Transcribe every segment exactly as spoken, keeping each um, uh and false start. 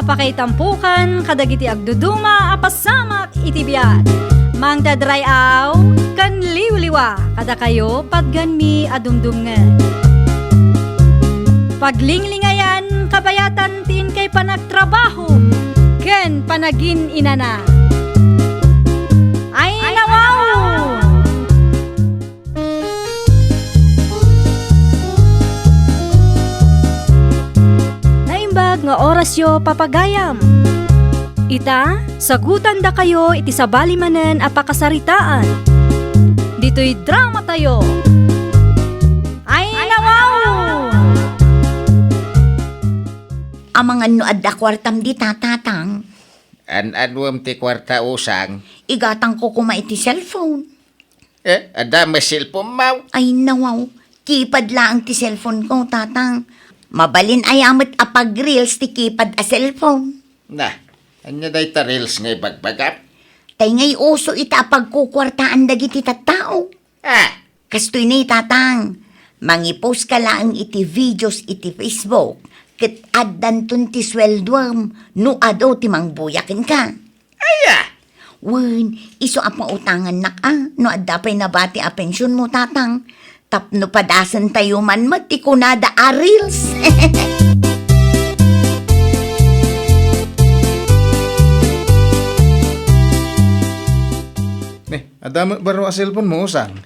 Pakaitampokan kadagiti agduduma a pasamak iti biag. Mangted ray-aw ken liwliwa kadakayo patganmi a dumdumngeg. Paglinglingayan kabayatan ti inkay panagtrabaho ken panagin-inana. Ay, nawaw! Naimbag nga orasyo, papagayam. Ita, sagutandakayo iti sabali manen a pakasaritaan. Ditoy dramatayo. Ay, nawaw! Amangan no adda kuartam dita, tatang. An-anuem ti kuarta, usang? Igatangko koma iti cellphone. Eh, adda met cellphone-mo? Ay, nawaw. Keypad laeng ti cellphone ko, tatang. Mabalin aya met a pag-reels ti keypad a cellphone. Na, ania dayta reels nga ibagbagam? Tay ngay uso ita a pagkukuartaan dagiti tattao. Ah! Kastoy ni, tatang. Mangipost ka laeng iti videos iti Facebook, ket addanton ti sueldoem no adu ti mangbuya kenka. Aya! Wen, isu a pautangannak a, no adda pay nabati a pensionmo, tatang. Tapno padasentayo man met ti kunada a reels. Ne, adda met baro a cellphone-mo, usang?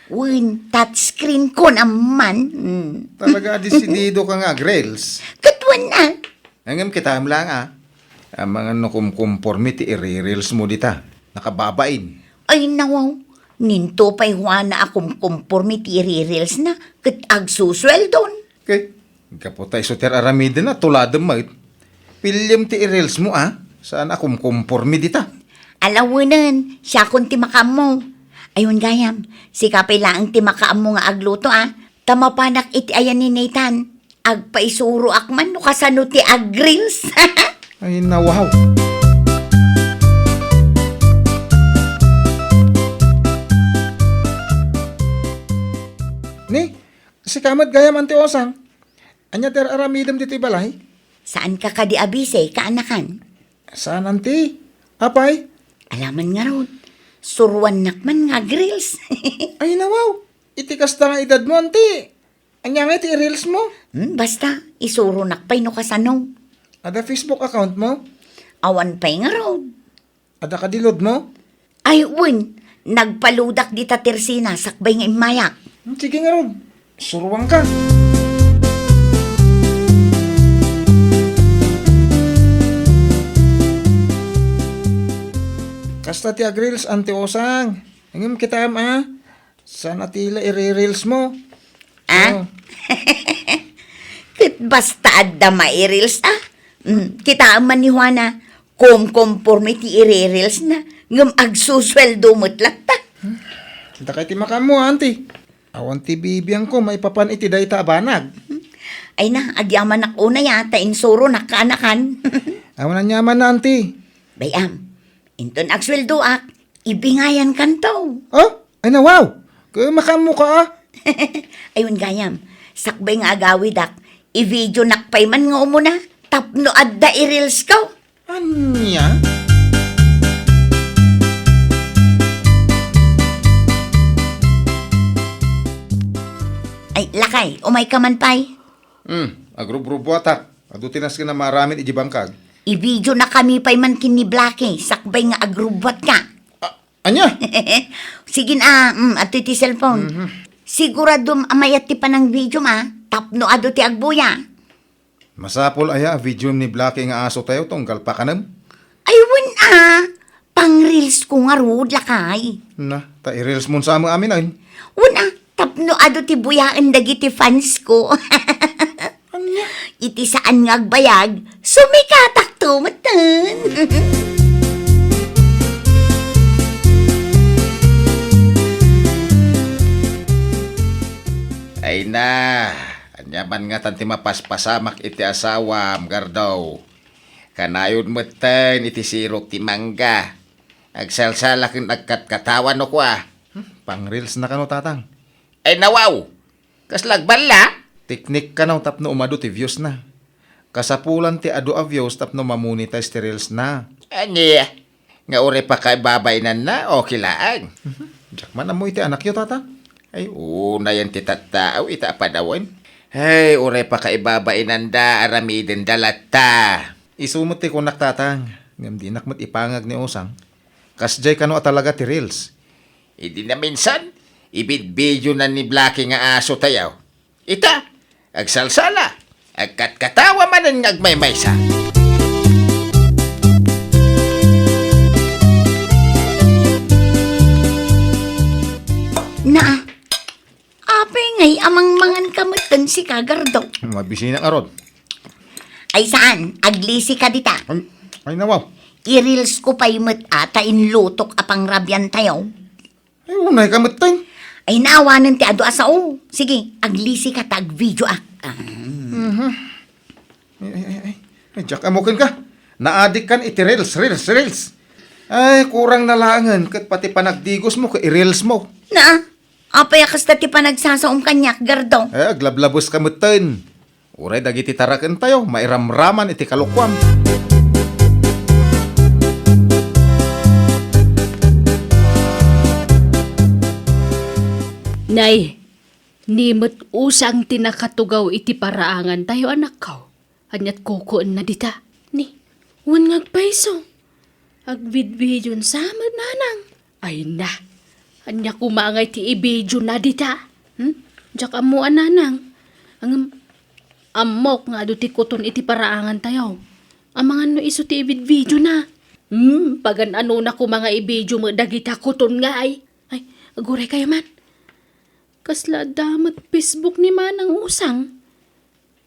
Wen, touchscreen ko naman. Mm. Talaga a desidido ka nga ag-reels? Ket wen a. Ngem kitaem laeng a. Amangan no kumkumporme ti iri-reels-mo dita. Nakababain. Ay, nawaw. Ninto pay Juana a kumkumporme ti iri-reels-na ket agsusueldon. Ket gapu ta isu ti ar-aramiden a tuladem met. Piliem ti i-reels-mo a. Saan a kumkumporme dita. Alawenen, siakon ti makaammo. Ay wen gayam, sika pay laeng ti makaammo nga agluto a. Ta mapanak iti ayan ni Nathan. Agpaisuroak man no kasano ti ag-reels. Ay, nawaw. Ni, sika met gayam, Auntie Osang. Ania ti ar-aramidem ditoy balay? Saanka kadi a busy, kaanakan? Saan, Auntie. Apay? Alaman ngarud, suruannak man nga ag-reels. Ay, nawaw. Iti kasta nga edadmo, Auntie. Ania ngay ti i-reels-mo? Hmm, basta, isuronak pay no kasano. Adda Facebook account-mo? Awan pay ngarud. Adda kadi load-mo? Ay, wen, nagpa-load-ak dita tersina, sakbay nga immayak. Hmm, sige ngarud. Suruanka. Kasta ti ag-reels, Auntie Osang. Ngem kitaem a, saan a ti la iri-reels-mo? Ah? Oh. Ket basta adda mai-reels a. Mm, kitaem man ni Juana, kumkumporme ti iri-reels-na, ngem agsusueldo met latta. Dakay ti makaammo, Auntie. Awan ti bibiangko maipapan iti dayta a banag. Ay na, agyamanak unay a, ta insuronak kaanakan. Awan aniaman na, Auntie. Bay-am, inton agsueldoak, ibingayankanto. Oh? Ay na, wow! Kaya makaammo ka, ah. Ay wen gayam, sakbay nga agawidak, i-videonak pay man nga umuna, tapno adda i-reels-ko. Ania? Ay, lakay, umayka man pay. Hmm, agrubrubuatak. Adu ti nasken a maaramid iti bangkag. I-videonakami pay man ken ni Blackie, sakbay nga agrubbuatka. Ah, ania? Sige na, mm, adtoy ti cellphone. Mhm. Siguradom a mayat ti panangvideom a, tapno adu ti agbuya. Masapul aya a videom ni Blackie nga asotayo tunggal pakanem? Ay, wen a, pang-reels-ko ngarud, lakay. Na, ta i-reels-mon sa amin, ay. Wen a, tapno adu ti buyaen dagiti fans-ko. Ania? Iti saan nga agbayag, sumikatakto metten. Ay na, ania man ngatan ti mapaspasamak iti asawam, Gardaw? Kanayon metten iti sirok ti mangga. Agsalsala ken agkatkatawan no kua. Hmm, pang-reels na kano, Tatang. Ay, nawaw! Kasla agballa? Teknik kano tapno umadu ti views na. Kasapulan ti adu a views tapno ma-monetize ti reels na. Ania? Nga uray pakaibabainanna, okay laeng. Mhm. Diak man ammo iti anakyo, Tatang. Ay, unayen ti tattao ita a panawen. Ay, uray pakaibabainanda, aramidenda latta. Isu met ti kunak, Tatang. Ngem dinak met ipangag ni Usang. Kasdiay kano a talaga ti reels. Idi naminsan, ibidbidiona ni Blackie nga aso tayo. Ita, agsalsala, agkatkatawa manen nga agmaymaysa. Na, apay ngay a mangmangan ka metten sika, Gardo? Mabisinak ngarud. Ay saan, aglisi ka dita. Ay, ay, nawaw. I-reels ko pay met a ta inlutok a pangrabian tayo. Ay, unay ka metten. Ay, naawanen ti adu a sao. Sige, aglisi ka ta agvideo ak. Ah. Mhm. Ay, ay, ay, ay. Ay, diak ammo kenka. Naadik kan iti reels, reels, reels. Ay, kurang na laengen ket pati panagdigos mo ket i-reels mo. Na, apay a kasta ti panagsasaom kaniak, Gardo? Ay, aglablabes ka metten. Uray dagiti tarakentayo mairamraman iti kalokuam. Nay, ni met Usang ti nakatugaw iti paraangantayo, anakko. Aniat kukuenna dita? Ni, wen nga agpayso. Agvidvidion sa met, nanang. Ay na, ania koma ngay ti ibidiona dita? Hmm? Diak ammo a nanang. Ngem, ammok nga adu ti kuton iti paraangantayo. Amangan no isu ti ibidbidiona. Hmm, pagan-anona koma nga ibidio met dagita kuton ngay. Ay, aguray kayo man. Kasla adda met Facebook ni Manang Usang.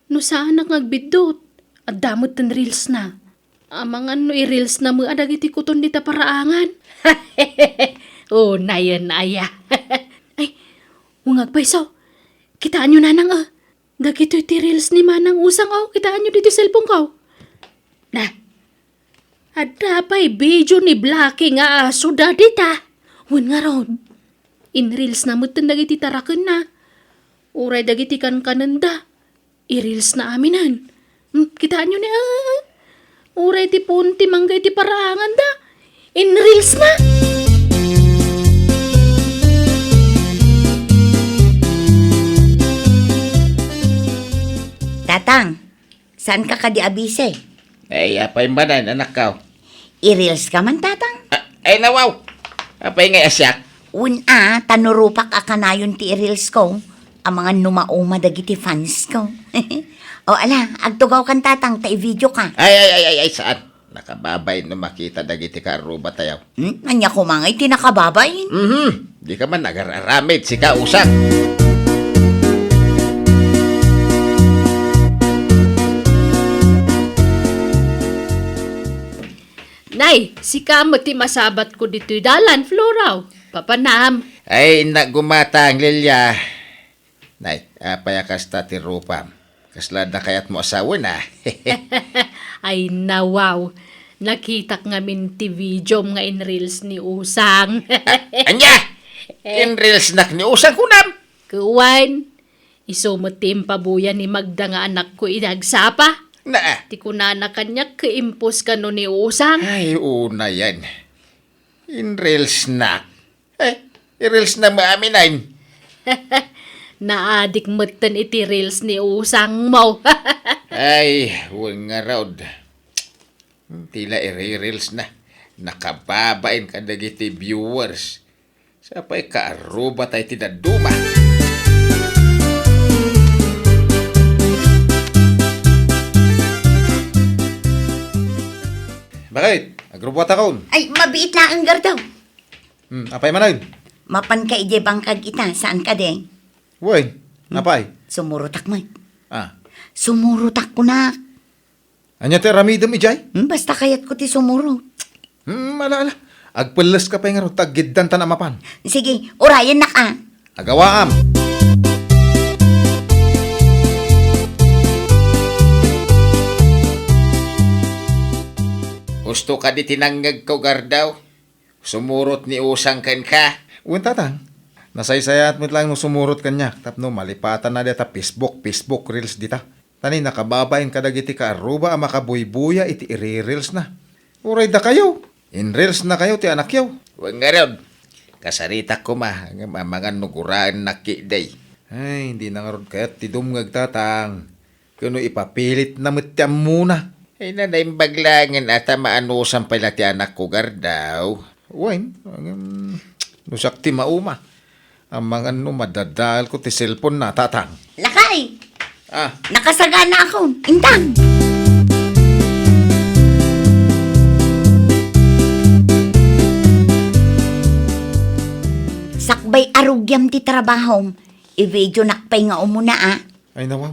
No saanak nga agbiddut, adda metten reels na. Amangan no i-reels na met a dagiti kuton dita paraangan. Unayen aya. Ay, wen nga agpayso. Kitaenyo nanang, a. Dagitoy ti reels ni Manang Usang, o. Kitaenyo ditoy cellphone ko. Na. Adda pay video ni Blackie nga aso da dita. Wen ngarud. In-reels na metten dagiti tarakenna. Uray dagiti kankanenda. I-reels na aminen. Hmm, kitaenyo ni, ah, uray ti puon ti mangga iti paraanganda. In-reels na. Tatang, saan ka kadi abisi? Ay, apay manen, anakko? I-reels ka man, Tatang? A-, ay, nawaw! Apay ngay a siak? Wen a, ta no rupak a kanayon ti i-reels ko. Amangan no mauma dagiti fans ko. O, ala, agtugaw kan Tatang, ta i-video ka. Ay, ay, ay, ay, ay, saan? Nakababain no makita dagiti kaarruba tayo. Hmm? Ania koma ngay ti nakababain? Mhm. Di ka man agar-aramid, sika Usang. Nay, sika met ti masabatko ditoy dalan, Floraw. Papanam. Ay, innak gumatang, Lilia. Nay, apay a kasta ti rupam? Kasla adda kayatmo a sawen, a? Ay, nawaw. Nakitak ngamin ti videom nga in-reels ni Usang. A-, ania? Eh. In-reels nak ni Usang, kunam? Kuan, isu met ti impabuya ni Magda nga anakko idi agsapa. Na, a? Ti kunana kaniak, ket impos kano ni Usang. Ay, unayen. In-reels nak. Eh, i-reels na maamin, ay. Naadik metten iti reels ni Usang mo. Ay, wen ngarud. Ti la iri-reels na. Nakababain kadagiti viewers. Sapay kaarruba tayo ti dadduma. Bakit? Agrubuatakon? Ay, mabiit laeng, Gardaw. Hmm, apay manen? Mapan ka idiay bangkag ita, saan kadi? Wen, hmm, apay? Sumurotak met. Ah. Sumurotak kunak. Ania ti aramidem idiay? Hmm, basta kayatko ti sumurot. Hmm, ala, ala. Agpelles ka pay ngarud, ta aggiddanta a mapan. Sige, urayennak a. Agawaam. Husto kadi ti nangngegko, Gardaw? Sumurot ni Usang kenka? Wen, Tatang. Nasaysayaat met laeng no sumurot kaniak tapno malipatanna dayta Facebook, Facebook Reels dita. Ta ni nakababain kadagiti kaarruba a makabuybuya iti iri-reels na. Uray dakayo, in-reels na kayo ti anakyo. Wen ngarud, kasaritak koma, ngem amangan no guraennak ketdi. Ay, dina ngarud kayat ti dumngeg, Tatang. Ken no ipapilitna met ti ammona. Ay, na, naimbag laengen a ta maanusan pay la ti anakko, Gardaw. Wen, ngem, no siak ti mauma. Amangan no madadaelko ti cellphone na, Tatang. Lakay! Ah. Nakasaganaakon. Intang! Sakbay a rugiam ti trabahom, i-videonak pay nga umuna, a. Ay, nawaw.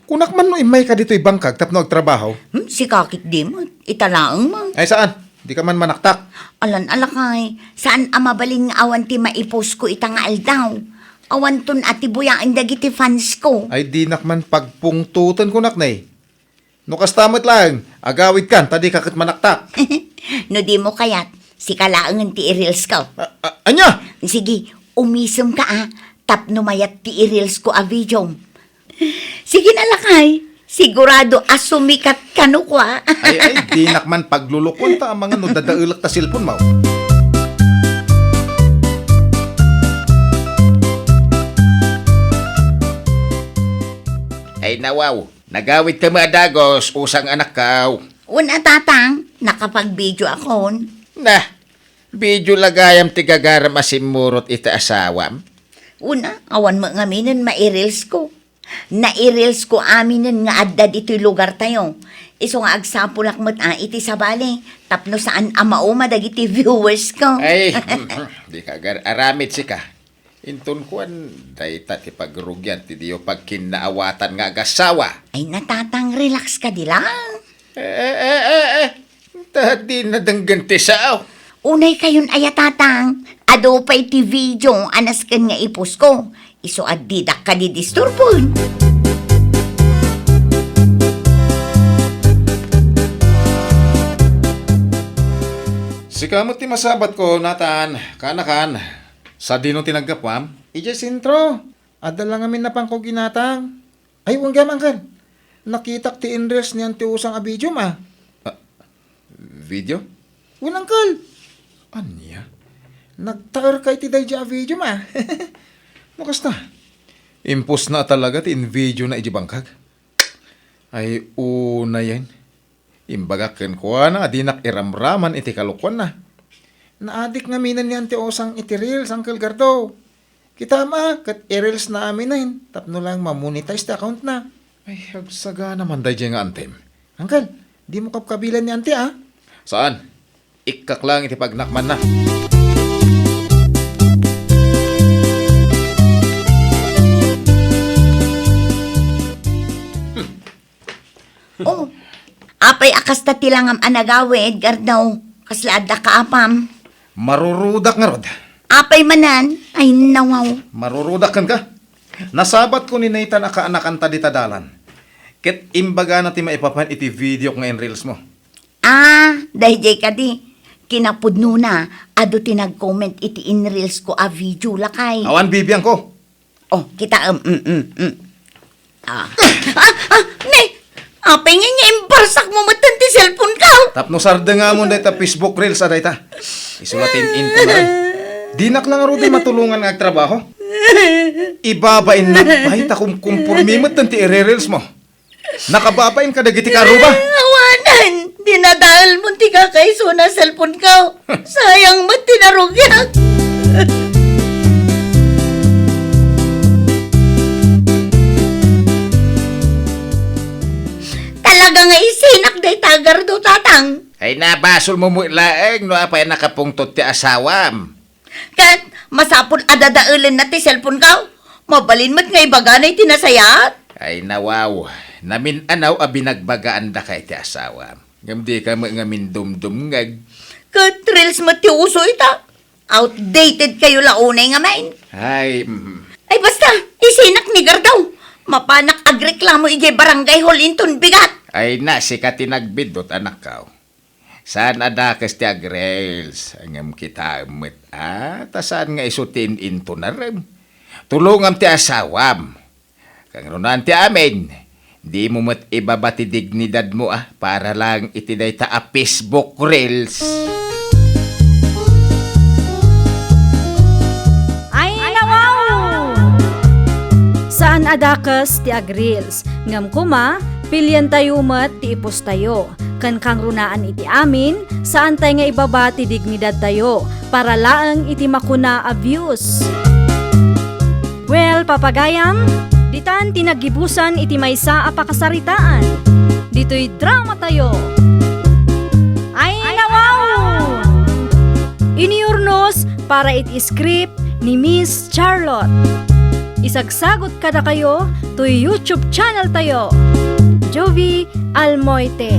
Kunak man no immayka ditoy bangkag tapno agtrabaho. Hmm, sika ketdi met. Ita laeng man. Ay, saan? Dika man manaktak. Alan a lakay, saan a mabalin nga awan ti maipostko ita nga aldaw. Awanton a ti buyaen dagiti fansko. Ay, dinak man pagpungtoten kunak, ne. No kasta met laeng, agawidkan, ta dika ket manaktak. No dimo kayat, sika laengen ti i-reelsko. A-, a-, ania? Sige, umisemka, a, tapno mayat ti i-reelsko a videom. Sige na, lakay. Sigurado a sumikat kano kua. Ay, ay, dinak man paglulukon ta amangan no dadaelek ta cellphone mo. Ay, nawaw. Nagawidka met a dagus, usang anakkaw. Wen a, Tatang, nakapag-video akon. Nah, video la gayam ti gagaram a simmurot iti asawam? Wen a, awan met ngaminen mai-reelsko. Nai-reelsko aminen nga adda ditoy lugartayo. Isu nga agsapulak met a iti sabali, tapno saan a mauma dagiti viewersko. Ay, dika agar-aramid sika. Inton kuan, dayta ti pagrugian ti diyo pagkinnaawatan nga agasawa. Ay, na, Tatang, relax kadi lang. Eh, eh, eh, eh, eh. Ta di nadenggen ti sao. Unay kayon aya, Tatang. Adu pay ti video a nasken nga ipostko. Isu a didak kadi disturbon. Sika met ti masabatko, Nathan. Kanakan. Sadino ti naggapuam? Idiay sentro. Adda la ngamin napangko ginatang. Ay, wen gayam, Uncle. Nakitak ti in-reels ni Auntie Usang a video, ma. Ah, video? Wen, Uncle. Ania? Nagtaerka iti daydiay a video, ma. No kasta, impostna talaga ti in-video na iti bangkag. Ay, unayen. Imbagak kenkuana a dinak iramraman iti kalokuanna. Naadik ngaminen ni Auntie Usang iti reels, Uncle Gardo. Kitam a, ket i-reels na aminen tapno lang ma-monetize ti account na. Ay, agsagana man daydiay nga antem. Uncle, dimo kabkabilan ni Auntie, a? Saan? Ikkak lang iti pagnakmanna. Hmm. Oh, apay a kasta ti langam a nagawid, Gardo? Kasla adda kaapam? Marurudak ngarud. Apay manen? Ay, nawaw. Marurudak kenka? Nasabatko ni Nathan a kaanakanta dita dalan. Ket imbagana ti maipapan iti videok nga in-reels mo. Ah, daydiay kadi. Kinapudnona, adu ti nag-comment iti in-reels ko a video, lakay. Awan bibiangko. Oh, kita, um, mm, mm, mm. Ah. Ah, ah, ne! Apay nga nga imbarsak mo metten ti cellphone ko? Tapno sardengamon dayta Facebook Reels a dayta. Isu la ti in-intro na ren. Dinak lang ngaruden matulongan nga agtrabaho. Ibabain na pay ta kumkumpormi metten ti ire-reels mo. Nakababain kadagiti karuba. Awanan, dinadael mo ti kakaisuna cellphone ko. Sayang met ti narugiak. Talaga nga isinak dayta, Gardo, Tatang. Ay, nabasol mo met laeng no apay a nakapungtot ti asawam. Ket masapul a dadaelen na ti cellphone ko. Mabalin met nga ibagana iti nasayaat. Ay, nawaw. Namin-anaw a binagbagaan daka iti asawam. Ngem dika met ngamin dumdumngeg. Ket reels met ti uso ita. Outdated kayo la unay ngamin. Ay, mhm. Ay, basta, isinak ni Gardaw. Mapanak agreklamo idiay barangay hall inton bigat. Ay, na, sika ti nagbiddut, anakkaw. Saan a dakes ti agreels, ngem kitaem met, a, ta saan nga isu ti in-intonarem. Tulongam ti asawam. Kangrunaan ti amin, Dimo met ibaba ti dignidadmo a para lang iti dayta a Facebook Reels. Ay, nawaw! Saan a dakes ti ag-reels, ngem koma, pilientayo met ti ipostayo. Ken kangrunaan iti amin, saantay nga ibaba ti dignidadtayo para laeng iti makuna a views. Well, papagayam, ditan ti naggibusan iti maysa a pakasaritaan. Ditoy dramatayo. Ay, nawaw! Iniyurnos para iti script ni Miss Charlotte. Isagsagot kadakayo toy YouTube channel tayo, Jovie Almoite.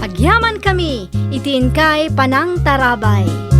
Agyaman kami iti inkay panangtarabay.